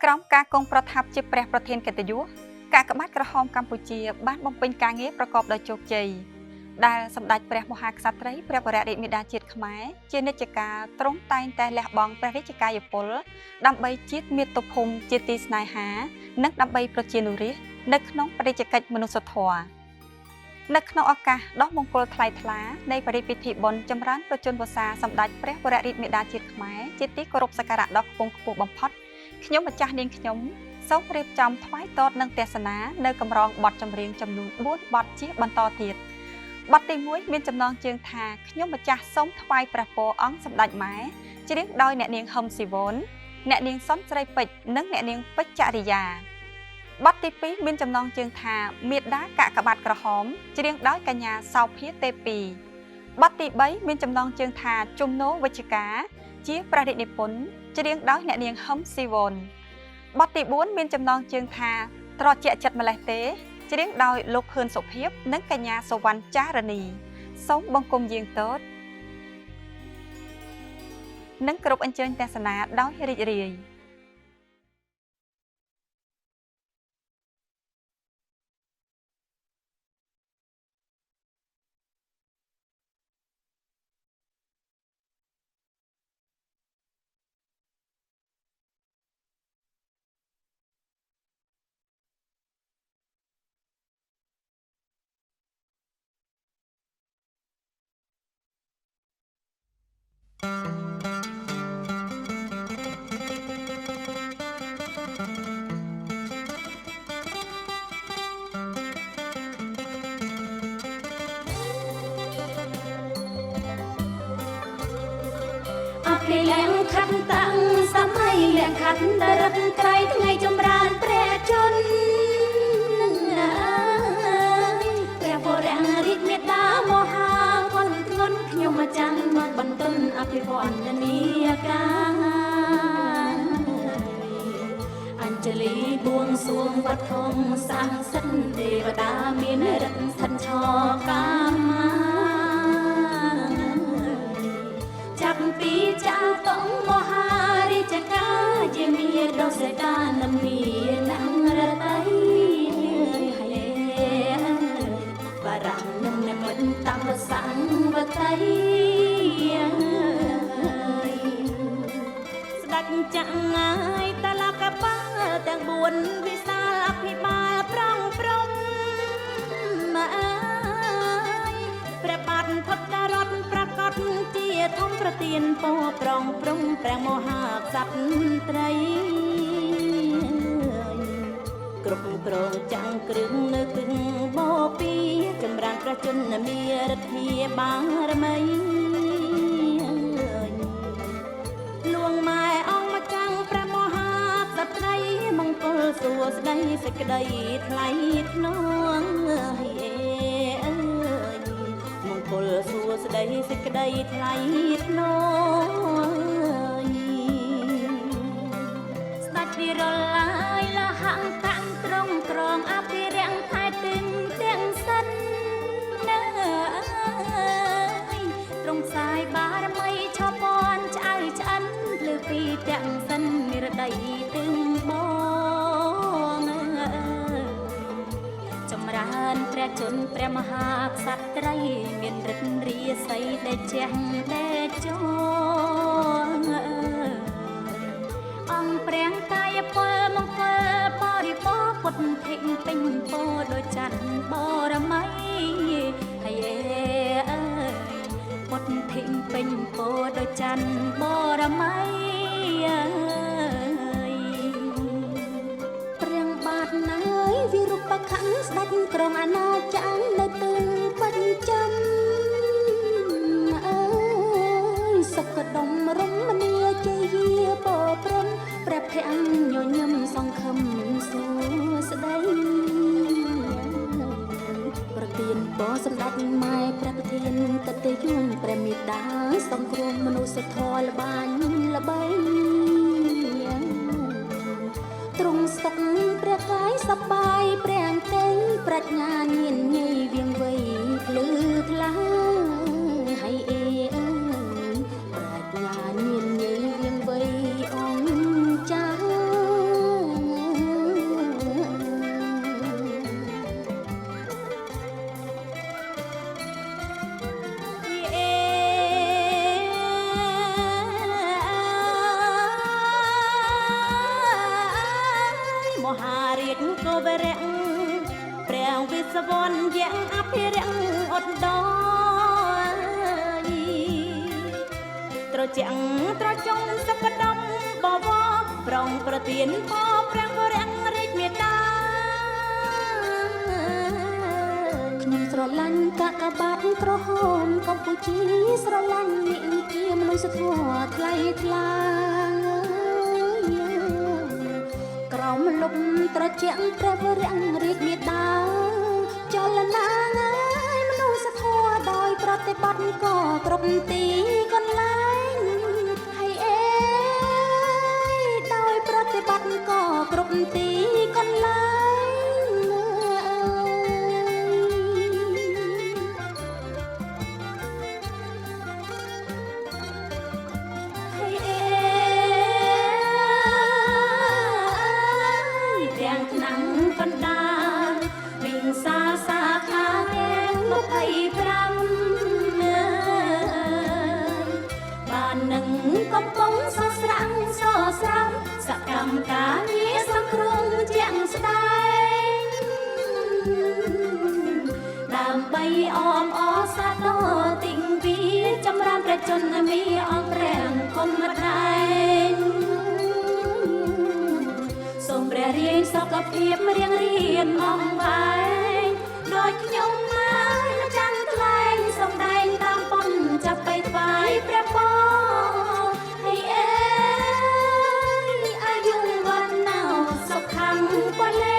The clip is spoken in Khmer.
ក្រោមការគង់ប្រថាប់ជាព្រះប្រធានកិត្តិយសកាកបាទក្រហមកម្ពុជាបានបំពេញការងារប្រកបដោយជោគជ័យដែលសម្ដេចព្រះមហាក្សត្រីព្រះវររាជមាតាជាតិខ្មែរជានិច្ចកាលទ្រង់តែងតែលះបង់ព្រះរាជកាយពលដើម្បីជាតិមាតុភូមិជាទីស្នេហានិងដើម្បីប្រជានុរាស្ត្រនៅក្នុងព្រះរាជកិច្ចមនុស្សធម៌នៅក្នុងឱកាសដ៏មង្គលថ្លៃថ្លានៃព្រះរាជពិធីបុណ្យចម្រើនព្រះជន្មវស្សាសម្ដេចព្រះវររាជមាតាជាតិខ្មែរជាទីគោរពសក្ការៈដ៏ខ្ពង់ខ្ពស់បំផុតខ្ញុំម្ចាស់នាងខ្ញុំសូមរៀបចំថ្វាយតតនិងទស្សនានៅកម្រងបទចម្រៀងចំនួន4បទជាបន្តទៀតបទទី1មានចំណងជើងថាខ្ញុំម្ចាស់សូមថ្វាយព្រះពរអង្គសម្ដេចម៉ែច្រៀងដោយអ្នកនាងហឹមស៊ីវនអ្នកនាងសុនស្រីពេជ្រនិងអ្នកនាងពេជ្រចរិយាបទទី2មានចំណងជើងថាមេដាកាកបាទក្រហមច្រៀងដោយកញ្ញាសោភាទេពីបទទី3មានចំណងជើងថាជំនោវិជ្ជការជាព្រះរាជនិពន្ធច្រៀងដោយអ្នកនាងហឹមស៊ីវនបទទី4មានចំណងជើងថាត្រជាក់ចិត្តម្លេះទេច្រៀងដោយលោកភឿនសុភាពនិងកញ្ញាសុវណ្ណចារនីសូមបង្គំយាងទតនិងគ្រប់អញ្ជើញទស្សនាដោយរីករាយ ខាត់តាំងសម័យលក្ខន្តិរិទ្ធក្រៃថ្ងៃចម្រើនព្រះជន្មព្រះវររាជមេដាមហាគុណធ្ងន់ខ្ញុំអាចារ្យមកបន្ទន់អភិវឌ្ឍនាការអញ្ជលីបួងសួងវត្តធំសាងសិទ្ធទេវតាមានរិទ្ធស្ថិតឆកាមាចាប់ពីចាតុងមហារាជការជាមាដ៏សេតានំនីនងរតីបារាំងនឹងនិមិត្តតាមសង្វតីស្ដេចចាក់ងាយតលកបាលទាំង4វិសាលអភិបាលប្រងព្រំអើយព្រះបាទផុតការតប្រកាសជាធំប្រទានពរប្រងព្រំព្រះមហាក្សត្រីគ្រប់គ្រងចាំងគ្រឿងនៅទិញបពីចម្រើនព្រះជន្មារិទ្ធាបារមីលួងម៉ែអង្គម្ចាំងព្រះមហាក្សត្រីមង្គលសួស្តីសេចក្តីថ្លៃថ្នូរមង្គលសួស្តីសេចក្តីថ្លៃថ្នូរស្ដេចវិរលាយលហង្កាំងត្រង់ក្រងអភិរក្សថែទឹងទាំងសិននៅត្រង់ផ្សាយបារមីឆពនឆ្អៅឆ្អិនភ្លឺពីទាំងសិននិរដីទឹងបងចម្រើនព្រះជន្មព្រះមហាក្សត្រីមានរិទ្ធរាសីដែលជះដែលចងអង្គព្រះកាយពលមង្គលបរិបរពុទ្ធិពេញពោដោយច័ន្ទបរមីហើយអើយពុទ្ធិពេញពោដោយច័ន្ទបរមីអើយព្រះបាទណាយវិរូបខណ្ឌស្ដេចក្រុងអាណាចក្រនៅទិបច្ចឹមអើយសុខដុមរមនាជ័យាពព្រំព្រះភ័ក្រញញឹមសង្ឃឹមសួស្តីប្រទានពរសម្ដេចម៉ែព្រះប្រធានកតញ្ញូព្រះមេដាសង្គ្រោះមនុស្សធម៌ល្បាញល្បីទ្រង់សុខព្រះកាយសប្បាយព្រះអង្គៃប្រាជ្ញាញាណញីវៀងវៃភ្លឺថ្លាហើយអេអើយប្រាជ្ញាញាណញីវៀងវៃអង្គចា រាជកវរៈព្រះវិស្វណ្ណយៈអភិរក្សឧត្តរត្រជាក់ត្រចុងសុខដុមបវរប្រងប្រទានពរព្រះវរៈរាជមេត្តា ខ្ញុំស្រឡាញ់កាកបាទក្រហមកម្ពុជាស្រឡាញ់នេះជាមនុស្សធម៌ថ្លៃថ្លាក្រមលុបត្រជាក់ព្រះវរៈរាជមេដាចលនាងើយមនុស្សធម៌ដោយប្រតិបត្តិក៏គ្រប់ទីកន្លែងហើយអេដោយប្រតិបត្តិក៏គ្រប់ទីកន្លែង ហើយអេទាំងថ្នាំងកណ្ដាលវិងសាសាខាទាំង25នើយបាននឹងកំពុងសស្រាំងសស្រាំសកម្មការងារសង្គ្រោះជាក់ស្ដែង ដើម្បីអមអសាទរទិងវីចម្រើនព្រះជន្មមានអង្គព្រះគុំដែងសូមព្រះរាជសុខភាពរៀងរៀនអង្វែងដោយខ្ញុំមកចាំថ្លែងសំដែងតាមប៉ុនចាប់ไปថ្វាយព្រះពរហើយអេអាយុវណ្ណោសុខំពល